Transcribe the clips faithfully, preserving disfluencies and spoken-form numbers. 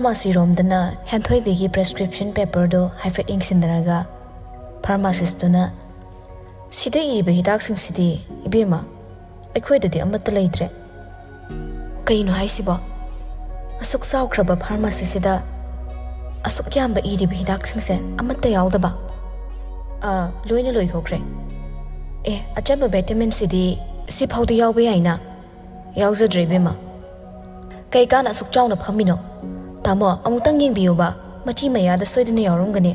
ꯐꯥꯔꯃꯥꯁꯤꯔꯣꯝꯗꯅ ꯍꯦꯟꯊꯣꯏꯕꯤꯒꯤ prescription ꯄꯦꯄꯔꯗꯣ ꯍꯥꯏꯐꯦꯠ ꯌꯦꯡꯁꯤꯟꯅꯔꯒ ꯐꯥꯔꯃꯥꯁꯤꯁꯇꯨꯅ, "ꯁꯤꯗ ꯏꯔꯤꯕ ꯍꯤꯗꯥꯛꯁꯤꯡꯁꯤꯗꯤ, ꯏꯕꯦꯝꯃ, ꯑꯩꯈꯣꯏꯗꯗꯤ ꯑꯃꯠꯇ ꯂꯩꯇ꯭ꯔꯦ꯫" "ꯀꯩꯅꯣ ꯍꯥꯏꯁꯤꯕꯣ? ꯑꯁꯨꯛ ꯆꯥꯎꯈ꯭ꯔꯕ ꯐꯥꯔꯃꯥꯁꯤꯁꯤꯗ ꯑꯁꯨꯛ ꯌꯥꯝꯕ ꯏꯔꯤꯕ ꯍꯤꯗꯥꯛꯁꯤꯡꯁꯦ ꯑꯃꯠꯇ ꯌꯥꯎꯗꯕ?" "ꯑꯥ, ꯂꯣꯏꯅ ꯂꯣꯏꯊꯣꯛꯈ꯭ꯔꯦ꯫" "ꯑꯦ, ꯑꯆꯝꯕ ꯚꯤꯇꯥꯃꯤꯟꯁꯤꯗꯤ ꯁꯤꯐꯥꯎꯗꯤ ꯌꯥꯎꯕ ꯌꯥꯏꯅ?" "ꯌꯥꯎꯖꯗ꯭ꯔꯦ, ꯏꯕꯦꯝꯃ꯫" "ꯀꯩ ꯀꯥꯟꯅ ꯑꯁꯨꯛ ꯆꯥꯎꯅ ꯐꯝꯃꯤꯅꯣ?" "ꯇꯥꯃꯣ, ꯑꯃꯨꯛꯇꯪ ꯌꯦꯡꯕꯤꯌꯨꯕ, ꯃꯆꯤ ꯃꯌꯥꯗ ꯁꯣꯏꯗꯅ ꯌꯥꯎꯔꯝꯒꯅꯤ꯫"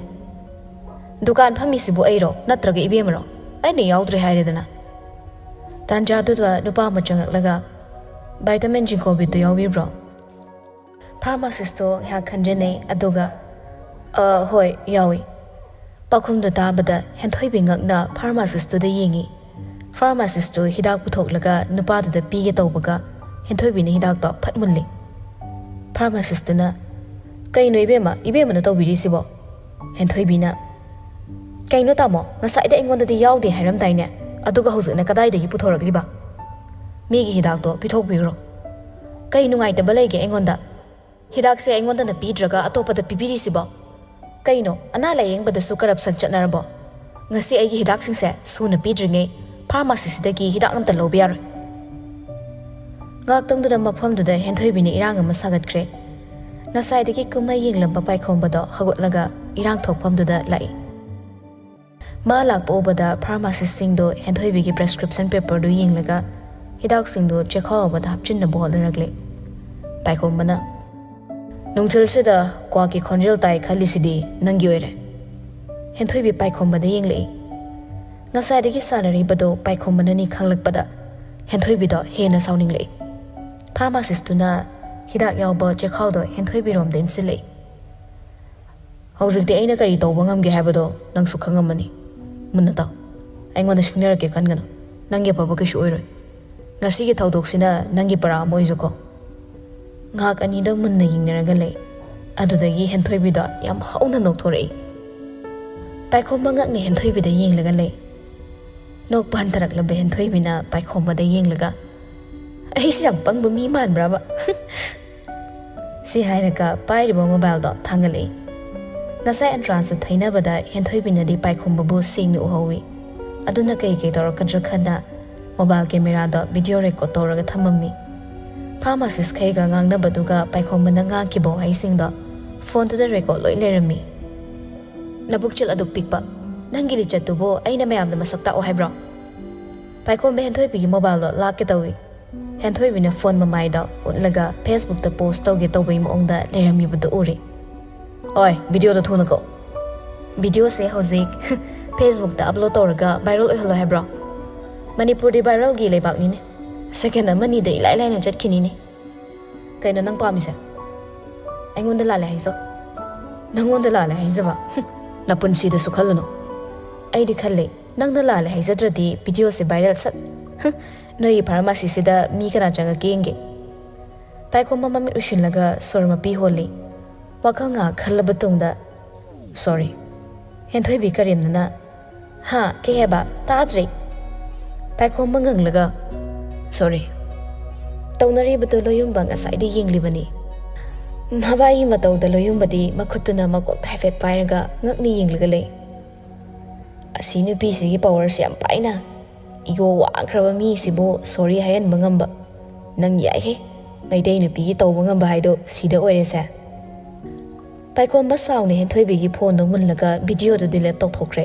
"ꯗꯨꯀꯥꯟ ꯐꯝꯃꯤꯁꯤꯕꯨ ꯑꯩꯔꯣ, ꯅꯠꯇ꯭ꯔꯒ ꯏꯕꯦꯝꯃꯔꯣ? ꯑꯩꯅ ꯌꯥꯎꯗ꯭ꯔꯦ ꯍꯥꯏꯔꯦꯗꯅ꯫" ꯇꯥꯟꯖꯥꯗꯨꯗ ꯅꯨꯄꯥ ꯑꯃ ꯆꯪꯉꯛꯂꯒ, "ꯚꯥꯏꯇꯥꯃꯤꯟ ꯖꯤꯡꯀꯣꯕꯤꯠꯇꯨ ꯌꯥꯎꯕꯤꯕ꯭ꯔꯣ?" ꯐꯥꯔꯃꯥꯁꯤꯁꯇꯣ ꯉꯥꯏꯍꯥꯛ ꯈꯟꯖꯅꯩ, ꯑꯗꯨꯒ, "ꯑ, ꯍꯣꯏ, ꯌꯥꯎꯏ꯫" ꯄꯥꯎꯈꯨꯝꯗꯣ ꯇꯥꯕꯗ ꯍꯦꯟꯊꯣꯏꯕꯤ ꯉꯛꯅ ꯐꯥꯔꯃꯥꯁꯤꯁꯇꯨꯗ ꯌꯦꯡꯉꯤ꯫ ꯐꯥꯔꯃꯥꯁꯤꯁꯇꯨ ꯍꯤꯗꯥꯛ ꯄꯨꯊꯣꯛꯂꯒ ꯅꯨꯄꯥꯗꯨꯗ ꯄꯤꯒꯦ ꯇꯧꯕꯒ ꯍꯦꯟꯊꯣꯏꯕꯤꯅ ꯍꯤꯗꯥꯛꯇꯣ ꯐꯠ ꯃꯨꯜꯂꯤ꯫ ꯐꯥꯔꯃꯥꯁꯤꯁꯇꯨꯅ, "ꯀꯩꯅꯣ ꯏꯕꯦꯝꯃ, ꯏꯕꯦꯝꯃꯅ ꯇꯧꯕꯤꯔꯤꯁꯤꯕꯣ?" ꯍꯦꯟꯊꯣꯏꯕꯤꯅ, "ꯀꯩꯅꯣ ꯇꯥꯃꯣ, ꯉꯁꯥꯏꯗ ꯑꯩꯉꯣꯟꯗꯗꯤ ꯌꯥꯎꯗꯦ ꯍꯥꯏꯔꯝꯗꯥꯏꯅꯦ? ꯑꯗꯨꯒ ꯍꯧꯖꯤꯛꯅ ꯀꯗꯥꯏꯗꯒꯤ ꯄꯨꯊꯣꯔꯛꯂꯤꯕ? ꯃꯤꯒꯤ ꯍꯤꯗꯥꯛꯇꯣ ꯄꯤꯊꯣꯛꯄꯤꯈ꯭ꯔꯣ꯫ ꯀꯩ ꯅꯨꯡꯉꯥꯏꯇꯕ ꯂꯩꯒꯦ ꯑꯩꯉꯣꯟꯗ? ꯍꯤꯗꯥꯛꯁꯦ ꯑꯩꯉꯣꯟꯗꯅ ꯄꯤꯗ꯭ꯔꯒ ꯑꯇꯣꯞꯄꯗ ꯄꯤꯕꯤꯔꯤꯁꯤꯕꯣ? ꯀꯩꯅꯣ, ꯑꯅꯥ ꯂꯥꯌꯦꯡꯕꯗꯁꯨ ꯀꯔꯞꯁꯟ ꯆꯠꯅꯔꯕꯣ? ꯉꯁꯤ ꯑꯩꯒꯤ ꯍꯤꯗꯥꯛꯁꯤꯡꯁꯦ ꯁꯨꯅ ꯄꯤꯗ꯭ꯔꯤꯉꯩ ꯐꯥꯔꯃꯥꯁꯤꯁꯤꯗꯒꯤ ꯍꯤꯗꯥꯛ ꯑꯝꯇ ꯂꯧꯕ ꯌꯥꯔꯣꯏ꯫" ꯉꯥꯛꯇꯪꯗꯨꯗ ꯃꯐꯝꯗꯨꯗ ꯍꯦꯟꯊꯣꯏꯕꯤꯅ ꯏꯔꯥꯡ ꯑꯃ ꯁꯥꯒꯠꯈ꯭ꯔꯦ꯫ ꯉꯁꯥꯏꯗꯒꯤ ꯀꯨꯝꯍꯩ ꯌꯦꯡꯂꯝꯕ ꯄꯥꯏꯈꯣꯝꯕꯗꯣ ꯍꯧꯒꯠꯂꯒ ꯏꯔꯥꯡ ꯊꯣꯛꯐꯝꯗꯨꯗ ꯂꯥꯛꯏ꯫ ꯃꯥ ꯂꯥꯛꯄ ꯎꯕꯗ ꯐꯥꯔꯃꯥꯁꯤꯁꯁꯤꯡꯗꯣ ꯍꯦꯟꯊꯣꯏꯕꯤꯒꯤ ꯄ꯭ꯔꯦꯁꯀ꯭ꯔꯤꯞꯁꯟ ꯄꯦꯄꯔꯗꯨ ꯌꯦꯡꯂꯒ ꯍꯤꯗꯥꯛꯁꯤꯡꯗꯨ ꯆꯦꯈꯥꯎ ꯑꯃꯗ ꯍꯥꯞꯆꯤꯟꯅꯕ ꯍꯣꯠꯅꯔꯛꯂꯦ꯫ ꯄꯥꯏꯈꯣꯝꯕꯅ, "ꯅꯨꯡꯊꯤꯜꯁꯤꯗ ꯀ꯭ꯋꯥꯛꯀꯤ ꯈꯣꯟꯖꯦꯜ ꯇꯥꯏ ꯈꯜꯂꯤꯁꯤꯗꯤ ꯅꯪꯒꯤ ꯑꯣꯏꯔꯦ꯫" ꯍꯦꯟꯊꯣꯏꯕꯤ ꯄꯥꯏꯈꯣꯝꯕꯗ ꯌꯦꯡꯂꯛꯏ꯫ ꯉꯁꯥꯏꯗꯒꯤ ꯁꯥꯟꯅꯔꯤꯕꯗꯣ ꯄꯥꯏꯈꯣꯝꯕꯅꯅꯤ ꯈꯪꯂꯛꯄꯗ ꯍꯦꯟꯊꯣꯏꯕꯤꯗꯣ ꯍꯦꯟꯅ ꯁꯥꯎꯅꯤꯡꯂꯛꯏ꯫ ꯐꯥꯔꯃꯥꯁꯤꯁꯇꯨꯅ ꯍꯤꯗꯥꯛ ꯌꯥꯎꯕ ꯆꯦꯈꯥꯎꯗꯣ ꯍꯦꯟꯊꯣꯏꯕꯤꯔꯣꯝꯗ ꯏꯟꯁꯤꯜꯂꯛꯏ꯫ "ꯍꯧꯖꯤꯛꯇꯤ ꯑꯩꯅ ꯀꯔꯤ ꯇꯧꯕ ꯉꯝꯒꯦ ꯍꯥꯏꯕꯗꯣ ꯅꯪꯁꯨ ꯈꯪꯉꯝꯃꯅꯤ꯫ ꯃꯨꯟꯅ ꯇꯥꯎ꯫ ꯑꯩꯉꯣꯟꯗ ꯁꯤꯡꯅꯔꯛꯀꯦ ꯈꯟꯒꯅꯨ꯫ ꯅꯪꯒꯤ ꯑꯐꯕ ꯀꯩꯁꯨ ꯑꯣꯏꯔꯣꯏ꯫ ꯉꯁꯤꯒꯤ ꯊꯧꯗꯣꯛꯁꯤꯅ ꯅꯪꯒꯤ ꯄꯔꯥ ꯑꯃ ꯑꯣꯏꯖꯈꯣ꯫" ꯉꯥꯏꯍꯥꯛ ꯑꯅꯤꯗꯣ ꯃꯨꯟꯅ ꯌꯦꯡꯅꯔꯒ ꯂꯩ꯫ ꯑꯗꯨꯗꯒꯤ ꯍꯦꯟꯊꯣꯏꯕꯤꯗꯣ ꯌꯥꯝ ꯍꯧꯅ ꯅꯣꯛꯊꯣꯔꯛꯏ꯫ ꯄꯥꯏꯈꯣꯝꯕ ꯉꯛꯅ ꯍꯦꯟꯊꯣꯏꯕꯤꯗ ꯌꯦꯡꯂꯒ ꯂꯩ꯫ ꯅꯣꯛꯄ ꯍꯟꯊꯔꯛꯂꯕ ꯍꯦꯟꯊꯣꯏꯕꯤꯅ ꯄꯥꯏꯈꯣꯝꯕꯗ ꯌꯦꯡꯂꯒ, "ꯑꯩꯁꯤ ꯌꯥꯝ ꯄꯪꯕ ꯃꯤ ꯃꯥꯟꯕ꯭ꯔꯕ?" ꯁꯤ ꯍꯥꯏꯔꯒ ꯄꯥꯏꯔꯤꯕ ꯃꯣꯕꯥꯏꯜꯗꯣ ꯊꯥꯡꯒꯠꯂꯛꯏ꯫ ꯉꯁꯥꯏ ꯑꯦꯟꯇ꯭ꯔꯥꯟꯁꯇ ꯊꯩꯅꯕꯗ ꯍꯦꯟꯊꯣꯏꯕꯤꯅꯗꯤ ꯄꯥꯏꯈꯣꯝꯕꯕꯨ ꯁꯦꯡꯅ ꯎꯍꯧꯏ꯫ ꯑꯗꯨꯅ ꯀꯩ ꯀꯩ ꯇꯧꯔꯛꯀꯗ꯭ꯔꯥ ꯈꯟꯅ ꯃꯣꯕꯥꯏꯜ ꯀꯦꯃꯦꯔꯥꯗꯣ ꯚꯤꯗꯤꯑꯣ ꯔꯦꯀꯣꯔꯗ ꯇꯧꯔꯒ ꯊꯝꯃꯝꯃꯤ꯫ ꯐꯥꯔꯃꯥꯁꯤꯁꯈꯩꯒ ꯉꯥꯡꯅꯕꯗꯨꯒ ꯄꯥꯏꯈꯣꯝꯕꯅ ꯉꯥꯡꯈꯤꯕ ꯋꯥꯍꯩꯁꯤꯡꯗꯣ ꯐꯣꯟꯗꯨꯗ ꯔꯦꯀꯣꯔꯗ ꯂꯣꯏ ꯂꯩꯔꯝꯃꯤ꯫ "ꯅꯕꯨꯛꯆꯦꯜ ꯑꯗꯨꯛ ꯄꯤꯛꯄ, ꯅꯪꯒꯤ ꯂꯤꯆꯠꯇꯨꯕꯨ ꯑꯩꯅ ꯃꯌꯥꯝꯗ ꯃꯁꯛ ꯇꯥꯛꯑꯣ ꯍꯥꯏꯕ꯭ꯔꯣ?" ꯄꯥꯏꯈꯣꯝꯕ ꯍꯦꯟꯊꯣꯏꯕꯤꯒꯤ ꯃꯣꯕꯥꯏꯜꯗꯣ ꯂꯥꯛꯀꯦ ꯇꯧꯏ꯫ ꯍꯦꯟꯊꯣꯏꯕꯤꯅ ꯐꯣꯟ ꯃꯃꯥꯏꯗ ꯎꯠꯂꯒ ꯐꯦꯁꯕꯨꯛꯇ ꯄꯣꯁ ꯇꯧꯒꯦ ꯇꯧꯕꯒꯤ ꯃꯑꯣꯡꯗ ꯂꯩꯔꯝꯃꯤꯕꯗꯨ ꯎꯔꯦ꯫ "ꯑꯣꯏ, ꯚꯤꯗꯤꯑꯣꯗꯣ ꯊꯨꯅ ꯀꯛꯑꯣ꯫ ꯚꯤꯗꯤꯑꯣꯁꯦ ꯍꯧꯖꯤꯛ ꯐꯦꯁꯕꯨꯛꯇ ꯑꯞꯂꯣꯗ ꯇꯧꯔꯒ ꯚꯥꯏꯔꯦꯜ ꯑꯣꯏꯍꯜꯂꯣ ꯍꯥꯏꯕ꯭ꯔꯣ? ꯃꯅꯤꯄꯨꯔꯗꯤ ꯚꯥꯏꯔꯦꯜꯒꯤ ꯂꯩꯕꯥꯛꯅꯤꯅꯦ꯫ ꯁꯦꯀꯦꯟ ꯑꯃꯅꯤꯗ ꯏꯂꯥꯏ ꯂꯥꯏꯅ ꯆꯠꯈꯤꯅꯤꯅꯦ꯫ ꯀꯩꯅꯣ ꯅꯪ ꯄꯥꯝꯃꯤꯁꯦ? ꯑꯩꯉꯣꯟꯗ ꯂꯥꯜꯂꯦ ꯍꯥꯏꯖꯧ꯫ ꯅꯪꯉꯣꯟꯗ ꯂꯥꯜꯂꯦ ꯍꯥꯏꯖꯕ? ꯅꯄꯨꯟꯁꯤꯗꯁꯨ ꯈꯜꯂꯨꯅꯨ꯫ ꯑꯩꯗꯤ ꯈꯜꯂꯦ, ꯅꯪꯅ ꯂꯥꯜꯂꯦ ꯍꯥꯏꯖꯗ꯭ꯔꯗꯤ ꯚꯤꯗꯤꯑꯣꯁꯦ ꯚꯥꯏꯔꯦꯜ ꯁꯠ꯫ ꯅꯣꯏꯒꯤ ꯐꯥꯔꯃꯥꯁꯤꯁꯤꯗ ꯃꯤ ꯀꯅꯥ ꯆꯪꯉꯛꯀꯦ ꯌꯦꯡꯒꯦ꯫ ꯄꯥꯏꯈꯣꯝꯕ ꯃꯃꯤꯠ ꯎꯏꯁꯤꯜꯂꯒ ꯁꯣꯔ ꯃꯄꯤ ꯍꯣꯜꯂꯤ꯫ ꯋꯥꯈꯜ ꯉꯥꯏꯍꯥꯛ ꯈꯜꯂꯕ ꯇꯨꯡꯗ, "ꯁꯣꯔꯤ꯫" ꯍꯦꯟꯊꯣꯏꯕꯤ ꯀꯔꯦꯝꯅꯅ, "ꯍꯥ, ꯀꯩ ꯍꯥꯏꯕ? ꯇꯥꯗ꯭ꯔꯦ꯫" ꯄꯥꯏꯈꯣꯝꯕ ꯉꯪꯂꯒ, "ꯁꯣꯔꯤ꯫" ꯇꯧꯅꯔꯤꯕꯗꯨ ꯂꯣꯌꯨꯝꯕ ꯉꯁꯥꯏꯗꯤ ꯌꯦꯡꯂꯤꯕꯅꯤ꯫ ꯃꯕꯥꯏꯒꯤ ꯃꯇꯧꯗ ꯂꯣꯌꯨꯝꯕꯗꯤ ꯃꯈꯨꯠꯇꯨꯅ ꯃꯀꯣꯛꯇ ꯍꯥꯏꯐꯦꯠ ꯄꯥꯏꯔꯒ ꯉꯛꯅ ꯌꯦꯡꯂꯒ ꯂꯩ꯫ "ꯑꯁꯤ ꯅꯨꯄꯤꯁꯤꯒꯤ ꯄꯋꯥꯔꯁꯦ ꯌꯥꯝ ꯄꯥꯏꯅ꯫ ꯏꯒꯣ ꯋꯥꯡꯈ꯭ꯔꯕ ꯃꯤꯁꯤꯕꯨ ꯁꯣꯔꯤ ꯍꯥꯏꯍꯟꯕ ꯉꯝꯕ꯫ ꯅꯪ ꯌꯥꯏꯍꯦ꯫ ꯃꯩꯇꯩ ꯅꯨꯄꯤꯒꯤ ꯇꯧꯕ ꯉꯝꯕ ꯍꯥꯏꯗꯣ ꯁꯤꯗ ꯑꯣꯏꯔꯦꯁꯦ꯫" ꯄꯥꯏꯈꯣꯝꯕ ꯁꯥꯎꯅ ꯍꯦꯟꯊꯣꯏꯕꯤꯒꯤ ꯐꯣꯟꯗꯣ ꯃꯨꯜꯂꯒ ꯚꯤꯗꯤꯑꯣꯗꯨ ꯗꯤꯂꯦꯠ ꯇꯧꯊꯣꯛꯈ꯭ꯔꯦ꯫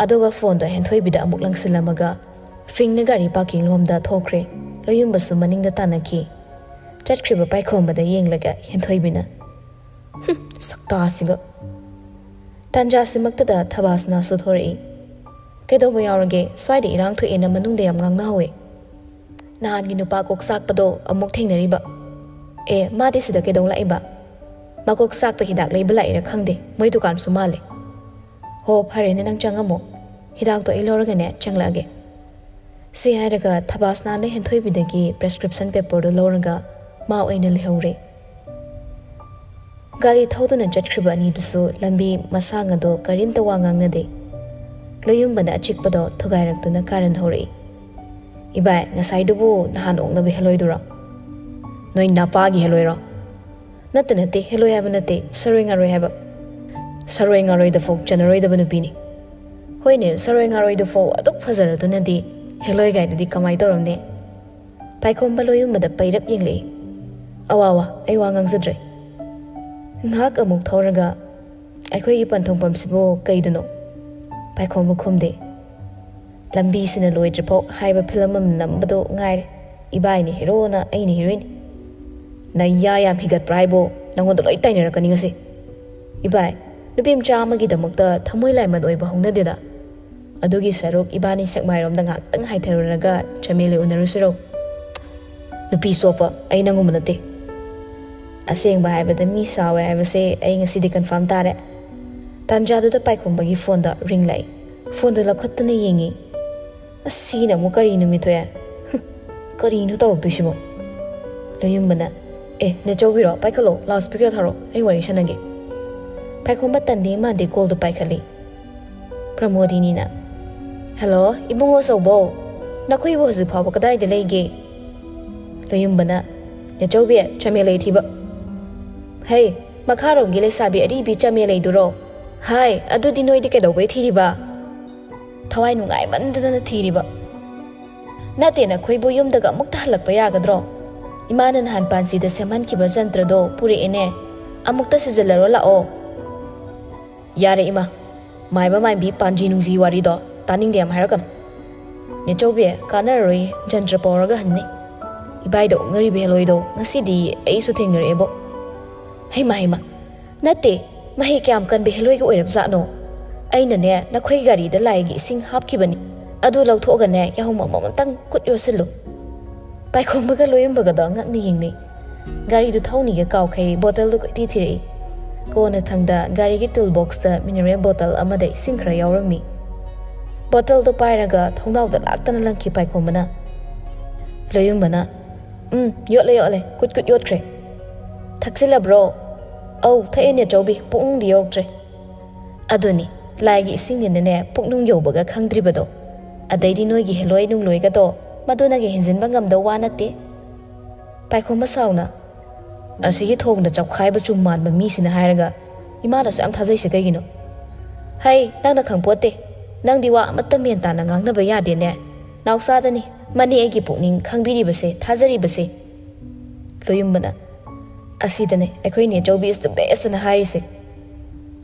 ꯑꯗꯨꯒ ꯐꯣꯟꯗꯣ ꯍꯦꯟꯊꯣꯏꯕꯤꯗ ꯑꯃꯨꯛ ꯂꯪꯁꯤꯜꯂꯝꯃꯒ ꯐꯤꯡꯅ ꯒꯥꯔꯤ ꯄꯥꯔꯀꯤꯡ ꯂꯣꯝꯗ ꯊꯣꯛꯈ꯭ꯔꯦ꯫ ꯂꯣꯌꯨꯝꯕꯁꯨ ꯃꯅꯤꯡꯗ ꯇꯥꯟꯅꯈꯤ꯫ ꯆꯠꯈ꯭ꯔꯤꯕ ꯄꯥꯏꯈꯣꯝꯕꯗ ꯌꯦꯡꯂꯒ ꯍꯦꯟꯊꯣꯏꯕꯤꯅ, "ꯍꯨꯝ, ꯁꯛꯇꯥꯁꯤꯒ!" ꯇꯥꯟꯖꯥꯁꯤꯃꯛꯇꯗ ꯊꯕꯥꯁꯅꯥꯁꯨ ꯊꯣꯔꯛꯏ꯫ "ꯀꯩꯗꯧꯕ ꯌꯥꯎꯔꯒꯦ? ꯁ꯭ꯋꯥꯏꯗ ꯏꯔꯥꯡ ꯊꯣꯛꯑꯦꯅ ꯃꯅꯨꯡꯗ ꯌꯥꯝ ꯉꯥꯡꯅꯍꯧꯋꯦ꯫ ꯅꯍꯥꯟꯒꯤ ꯅꯨꯄꯥ ꯀꯣꯛ ꯆꯥꯛꯄꯗꯣ ꯑꯃꯨꯛ ꯊꯦꯡꯅꯔꯤꯕ꯫ ꯑꯦ, ꯃꯥꯗꯤ ꯁꯤꯗ ꯀꯩꯗꯧ ꯂꯥꯛꯏꯕ? ꯃꯀꯣꯛ ꯆꯥꯛꯄ ꯍꯤꯗꯥꯛ ꯂꯩꯕ ꯂꯥꯛꯏꯔꯥ ꯈꯪꯗꯦ, ꯃꯣꯏ ꯗꯨꯀꯥꯟꯁꯨ ꯃꯥꯜꯂꯦ꯫ ꯍꯣ, ꯐꯔꯦꯅꯦ, ꯅꯪ ꯆꯪꯉꯝꯃꯣ꯫ ꯍꯤꯗꯥꯛꯇꯣ ꯑꯩ ꯂꯧꯔꯒꯅꯦ ꯆꯪꯂꯛꯑꯒꯦ꯫" ꯁꯤ ꯍꯥꯏꯔꯒ ꯊꯕꯥꯁꯅꯥꯅ ꯍꯦꯟꯊꯣꯏꯕꯤꯗꯒꯤ ꯄ꯭ꯔꯦꯁꯀ꯭ꯔꯤꯞꯁꯟ ꯄꯦꯄꯔꯗꯨ ꯂꯧꯔꯒ ꯃꯥ ꯑꯣꯏꯅ ꯂꯩꯍꯧꯔꯦ꯫ ꯒꯥꯔꯤ ꯊꯧꯗꯨꯅ ꯆꯠꯈ꯭ꯔꯤꯕ ꯑꯅꯤꯗꯨꯁꯨ ꯂꯝꯕꯤ ꯃꯁꯥꯡ ꯑꯗꯣ ꯀꯔꯤꯝꯇ ꯋꯥ ꯉꯥꯡꯅꯗꯦ꯫ ꯂꯣꯌꯨꯝꯕꯅ ꯑꯆꯤꯛꯄꯗꯣ ꯊꯨꯒꯥꯏꯔꯛꯇꯨꯅ ꯀꯥꯔꯟ ꯍꯧꯔꯛꯏ꯫ "ꯏꯕꯥꯏ, ꯉꯁꯥꯏꯗꯨꯕꯨ ꯅꯍꯥꯟ ꯑꯣꯛꯅꯕ ꯍꯦꯜꯂꯣꯏꯗꯨꯔꯣ? ꯅꯣꯏ ꯅꯄꯥꯒꯤ ꯍꯦꯜꯂꯣꯏꯔꯣ? "ꯅꯠꯇꯦ, ꯅꯠꯇꯦ, ꯍꯦꯂꯣꯏ ꯍꯥꯏꯕ ꯅꯠꯇꯦ, ꯁꯔꯣꯏ ꯉꯥꯔꯣꯏ ꯍꯥꯏꯕ꯫ ꯁꯔꯣꯏ ꯉꯥꯔꯣꯏꯗꯐꯥꯎ ꯆꯟꯅꯔꯣꯏꯗꯕ ꯅꯨꯄꯤꯅꯤ꯫ ꯍꯣꯏꯅꯦ, ꯁꯔꯣꯏ ꯉꯥꯔꯣꯏꯗꯨꯐꯥꯎ ꯑꯗꯨꯛ ꯐꯖꯔꯗꯨꯅꯗꯤ ꯍꯦꯂꯣꯏ ꯀꯥꯏꯗꯨꯗꯤ ꯀꯃꯥꯏ ꯇꯧꯔꯝꯅꯤ?" ꯄꯥꯏꯈꯣꯝꯕ ꯂꯣꯌꯨꯝꯕꯗ ꯄꯩꯔꯞ ꯌꯦꯡꯂꯛꯏ꯫ "ꯑꯋꯥ, ꯑꯋꯥ, ꯑꯩ ꯋꯥ ꯉꯥꯡꯖꯗ꯭ꯔꯦ"꯫ ꯉꯥꯏꯍꯥꯛ ꯑꯃꯨꯛ ꯊꯧꯔꯒ, "ꯑꯩꯈꯣꯏꯒꯤ ꯄꯟꯊꯨꯡꯐꯝꯁꯤꯕꯨ ꯀꯩꯗꯅꯣ?" ꯄꯥꯏꯈꯣꯝꯕ ꯈꯨꯝꯗꯦ꯫ "ꯂꯝꯕꯤꯁꯤꯅ ꯂꯣꯏꯗ꯭ꯔꯤꯐꯥꯎ" ꯍꯥꯏꯕ ꯐꯤꯂꯝ ꯑꯃ ꯅꯝꯕꯗꯣ ꯉꯥꯏꯔꯦ꯫ "ꯏꯕꯥꯏꯅꯤ ꯍꯦꯔꯣꯅ ꯑꯩꯅ ꯍꯦꯔꯣꯏꯟ꯫ ꯅꯌꯥ ꯌꯥꯝ ꯍꯤꯒꯠꯄ꯭ꯔꯥ ꯍꯥꯏꯕꯣ? ꯅꯪꯉꯣꯟꯗ ꯂꯣꯏ ꯇꯥꯏꯅꯔꯛꯀꯅꯤ ꯉꯁꯤ꯫ ꯏꯕꯥꯏ, ꯅꯨꯄꯤ ꯃꯆꯥ ꯑꯃꯒꯤꯗꯃꯛꯇ ꯊꯃꯣꯏ ꯂꯥꯏꯃꯟ ꯑꯣꯏꯕ ꯍꯧꯅꯗꯦꯗ꯫ ꯑꯗꯨꯒꯤ ꯁꯔꯨꯛ ꯏꯕꯥꯅꯤ ꯁꯦꯛꯃꯥꯏꯔꯣꯝꯗ ꯉꯥꯏꯍꯥꯛꯇꯪ ꯍꯥꯏꯊꯔꯨꯔꯒ ꯆꯃꯦꯂꯤ ꯎꯅꯔꯨꯁꯤꯔꯣ?" "ꯅꯨꯄꯤ ꯆꯣꯞꯄ, ꯑꯩ ꯅꯪꯒꯨꯝꯕ ꯅꯠꯇꯦ꯫ ꯑꯁꯦꯡꯕ ꯍꯥꯏꯕꯗ ꯃꯤ ꯁꯥꯎꯋꯦ ꯍꯥꯏꯕꯁꯦ ꯑꯩ ꯉꯁꯤꯗꯤ ꯀꯟꯐꯥꯔꯝ ꯇꯥꯔꯦ"꯫ ꯇꯥꯟꯖꯥꯗꯨꯗ ꯄꯥꯏꯈꯣꯝꯕꯒꯤ ꯐꯣꯟꯗ ꯔꯤꯡ ꯂꯥꯛꯏ꯫ ꯐꯣꯟꯗꯣ ꯂꯧꯈꯠꯇꯅ ꯌꯦꯡꯉꯤ꯫ "ꯑꯁ, ꯁꯤꯅ ꯑꯃꯨꯛ ꯀꯔꯤ ꯅꯨꯃꯤꯠ ꯊꯣꯛꯑꯦ? ꯍꯨꯝ, ꯀꯔꯤꯅꯣ ꯇꯧꯔꯛꯇꯣꯏꯁꯤꯕꯣ?" ꯂꯣꯌꯨꯝꯕꯅ, "ꯑꯦ, ꯅꯦꯆꯧꯕꯤꯔꯣ? ꯄꯥꯏꯈꯠꯂꯣ, ꯂꯥꯎꯠ ꯁ꯭ꯄꯤꯀꯔ ꯊꯥꯔꯣ, ꯑꯩ ꯋꯥꯔꯤ ꯁꯥꯟꯅꯒꯦ"꯫ ꯄꯥꯏꯈꯣꯝꯕ ꯇꯟꯗꯦ ꯃꯥꯟꯗꯦ ꯀꯣꯜꯗꯣ ꯄꯥꯏꯈꯠꯂꯤ꯫ ꯄ꯭ꯔꯃꯣꯗꯤꯅꯤꯅ, "ꯍꯜꯂꯣ, ꯏꯕꯨꯡꯉꯣ ꯑꯆꯧꯕꯧ, ꯅꯈꯣꯏꯕꯨ ꯍꯧꯖꯤꯛ ꯐꯥꯎꯕ ꯀꯗꯥꯏꯗ ꯂꯩꯒꯦ?" ꯂꯣꯌꯨꯝꯕꯅ, "ꯅꯦꯆꯧꯕꯤ, ꯆꯃꯦ ꯂꯩ ꯊꯤꯕ꯫ ꯍꯩ, ꯃꯈꯥꯔꯣꯝꯒꯤ ꯂꯩꯁꯥꯕꯤ ꯑꯔꯤꯕꯤ ꯆꯃꯦ ꯂꯩꯗꯨꯔꯣ? ꯍꯥꯏ, ꯑꯗꯨꯗꯤ ꯅꯣꯏꯗꯤ ꯀꯩꯗꯧꯕꯩ ꯊꯤꯔꯤꯕ? ꯊꯋꯥꯏ ꯅꯨꯡꯉꯥꯏꯃꯟꯗꯗꯅ ꯊꯤꯔꯤꯕ꯫ ꯅꯠꯇꯦ, ꯅꯈꯣꯏꯕꯨ ꯌꯨꯝꯗꯒ ꯑꯃꯨꯛꯇ ꯍꯜꯂꯛꯄ ꯌꯥꯒꯗ꯭ꯔꯣ? ꯏꯃꯥꯅ ꯅꯍꯥꯟ ꯄꯥꯟꯖꯤꯗ ꯁꯦꯝꯍꯟꯈꯤꯕ ꯖꯟꯇ꯭ꯔꯗꯣ ꯄꯨꯔꯛꯑꯦꯅꯦ, ꯑꯃꯨꯛꯇ ꯁꯤꯖꯤꯜꯂꯔꯣ ꯂꯥꯛꯑꯣ"꯫ "ꯌꯥꯔꯦ ꯏꯃꯥ, ꯃꯥꯏꯕ ꯃꯥꯏꯕꯤ ꯄꯥꯟꯖꯤ ꯅꯨꯡꯖꯤ ꯋꯥꯔꯤꯗꯣ ꯇꯥꯅꯤꯡꯗꯦ ꯌꯥꯝ ꯍꯥꯏꯔꯛꯀꯅꯨ꯫ ꯅꯦꯆꯧꯕꯤ, ꯀꯥꯟꯅꯔꯔꯣꯏ, ꯖꯟꯇ꯭ꯔ ꯄꯥꯎꯔꯒ ꯍꯟꯅꯤ꯫ ꯏꯕꯥꯏꯗ ꯑꯣꯛꯅꯔꯤꯕ ꯍꯦꯂꯣꯏꯗꯣ ꯉꯁꯤꯗꯤ ꯑꯩꯁꯨ ꯊꯦꯡꯅꯔꯛꯑꯦꯕꯣ꯫ ꯍꯩꯃꯥ, ꯍꯩꯃꯥ, ꯅꯠꯇꯦ, ꯃꯍꯩ ꯀꯌꯥꯝ ꯀꯟꯕ ꯍꯦꯂꯣꯏꯒ ꯑꯣꯏꯔꯕꯖꯥꯠꯅꯣ? ꯑꯩꯅꯅꯦ, ꯅꯈꯣꯏ ꯒꯥꯔꯤꯗ ꯂꯥꯏꯒꯤ ꯏꯁꯤꯡ ꯍꯥꯞꯈꯤꯕꯅꯤ, ꯑꯗꯨ ꯂꯧꯊꯣꯛꯑꯒꯅꯦ, ꯌꯥꯍꯧꯕꯝ ꯑꯃꯇꯪ ꯈꯨꯠ ꯌꯣꯠꯁꯤꯜꯂꯨ"꯫ ꯄꯥꯏꯈꯣꯝꯕꯒ ꯂꯣꯌꯨꯝꯕꯒꯗꯣ ꯉꯛꯅ ꯌꯦꯡꯅꯩ꯫ ꯒꯥꯔꯤꯗꯨ ꯊꯧꯅꯤꯒ ꯀꯥꯎꯈꯩ ꯕꯣꯇꯜꯗꯨ ꯀꯣꯏꯊꯤ ꯊꯤꯔꯛꯏ꯫ ꯀꯣꯟꯅꯊꯪꯗ ꯒꯥꯔꯤꯒꯤ ꯇꯨꯜ ꯕꯣꯛꯁꯇ ꯃꯤꯅꯔꯦꯜ ꯕꯣꯇꯜ ꯑꯃꯗ ꯏꯁꯤꯡ ꯈꯔ ꯌꯥꯎꯔꯝꯃꯤ꯫ ꯕꯣꯇꯜꯗꯨ ꯄꯥꯏꯔꯒ ꯊꯣꯡꯅꯥꯎꯗ ꯂꯥꯛꯇꯅ ꯂꯪꯈꯤ ꯄꯥꯏꯈꯣꯝꯕꯅ꯫ ꯂꯣꯌꯨꯝꯕꯅ, "ꯎꯝ, ꯌꯣꯠꯂꯦ, ꯌꯣꯠꯂꯦ, ꯀꯨꯠ ꯀꯨꯠ ꯌꯣꯠꯈ꯭ꯔꯦ"꯫ "ꯊꯛꯆꯤꯜꯂꯕ꯭ꯔꯣ?" "ꯑꯧ, ꯊꯛꯑꯦ ꯅꯦꯆꯧꯕꯤ, ꯄꯨꯛꯅꯨꯡꯗꯤ ꯌꯧꯔꯛꯇ꯭ꯔꯦ"꯫ "ꯑꯗꯨꯅꯤ, ꯂꯥꯏꯒꯤ ꯏꯁꯤꯡꯅꯤꯅꯅꯦ, ꯄꯨꯛꯅꯨꯡ ꯌꯧꯕꯒ ꯈꯪꯗ꯭ꯔꯤꯕꯗꯣ꯫ ꯑꯗꯩꯗꯤ ꯅꯣꯏꯒꯤ ꯍꯦꯂꯣꯏ ꯅꯨꯡꯂꯣꯏꯒꯗꯣ ꯃꯗꯨꯅꯒ ꯍꯦꯟꯖꯤꯟꯕ ꯉꯝꯗꯧ ꯋꯥ ꯅꯠꯇꯦ"꯫ ꯄꯥꯏꯈꯣꯝꯕ ꯁꯥꯎꯅ, ꯑꯁꯤꯒꯤ ꯊꯣꯡꯗ ꯆꯞꯈꯥꯏꯕ ꯆꯨꯝ ꯃꯥꯟꯕ ꯃꯤꯁꯤꯅ ꯍꯥꯏꯔꯒ ꯏꯃꯥꯅꯁꯨ ꯌꯥꯝ ꯊꯥꯖꯩꯁꯦ ꯀꯩꯒꯤꯅꯣ? ꯍꯩ, ꯅꯪꯅ ꯈꯪꯄꯣꯠꯇꯦ꯫ ꯅꯪꯗꯤ ꯋꯥ ꯑꯃꯠꯇ ꯃꯦꯟ ꯇꯥꯅ ꯉꯥꯡꯅꯕ ꯌꯥꯗꯦꯅꯦ꯫ ꯅꯥꯎꯆꯥꯗꯅꯤ ꯃꯅꯤ ꯑꯩꯒꯤ ꯄꯨꯛꯅꯤꯡ ꯈꯪꯕꯤꯔꯤꯕꯁꯦ, ꯊꯥꯖꯔꯤꯕꯁꯦ꯫ ꯂꯣꯌꯨꯝꯕꯅ, "ꯑꯁꯤꯗꯅꯦ ꯑꯩꯈꯣꯏ ꯅꯦꯆꯧꯕꯤ is the best" ꯑꯅ ꯍꯥꯏꯔꯤꯁꯦ꯫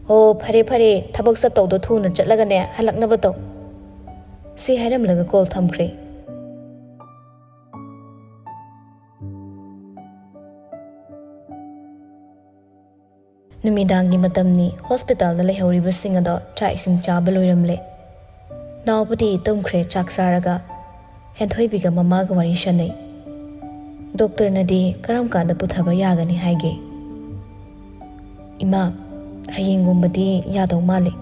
"ꯑꯣ, ꯐꯔꯦ ꯐꯔꯦ, ꯊꯕꯛ ꯆꯠꯇꯧꯗꯣ ꯊꯨꯅ ꯆꯠꯂꯒꯅꯦ ꯍꯜꯂꯛꯅꯕ ꯇꯧ"꯫ ꯁꯤ ꯍꯥꯏꯔꯝꯂꯒ ꯀꯣꯜ ꯊꯝꯈ꯭ꯔꯦ꯫ ꯅꯨꯃꯤꯗꯥꯡꯒꯤ ꯃꯇꯝꯅꯤ꯫ ꯍꯣꯁꯄꯤꯇꯥꯜꯗ ꯂꯩꯍꯧꯔꯤꯕꯁꯤꯡ ꯑꯗꯣ ꯆꯥꯛ ꯏꯁꯤꯡ ꯆꯥꯕ ꯂꯣꯏꯔꯝꯂꯦ꯫ ꯅꯥꯎꯕꯗꯤ ꯇꯨꯝꯈ꯭ꯔꯦ ꯆꯥꯛ ꯆꯥꯔꯒ꯫ ꯍꯦꯟꯊꯣꯏꯕꯤꯒ ꯃꯃꯥꯒ ꯋꯥꯔꯤ ꯁꯥꯟꯅꯩ꯫ "ꯗꯣꯛꯇꯔꯅꯗꯤ ꯀꯔꯝ ꯀꯥꯟꯗ ꯄꯨꯊꯕ ꯌꯥꯒꯅꯤ ꯍꯥꯏꯒꯦ?" "ꯏꯃꯥ, ꯍꯌꯦꯡꯒꯨꯝꯕꯗꯤ ꯌꯥꯗꯧ ꯃꯥꯜꯂꯦ꯫"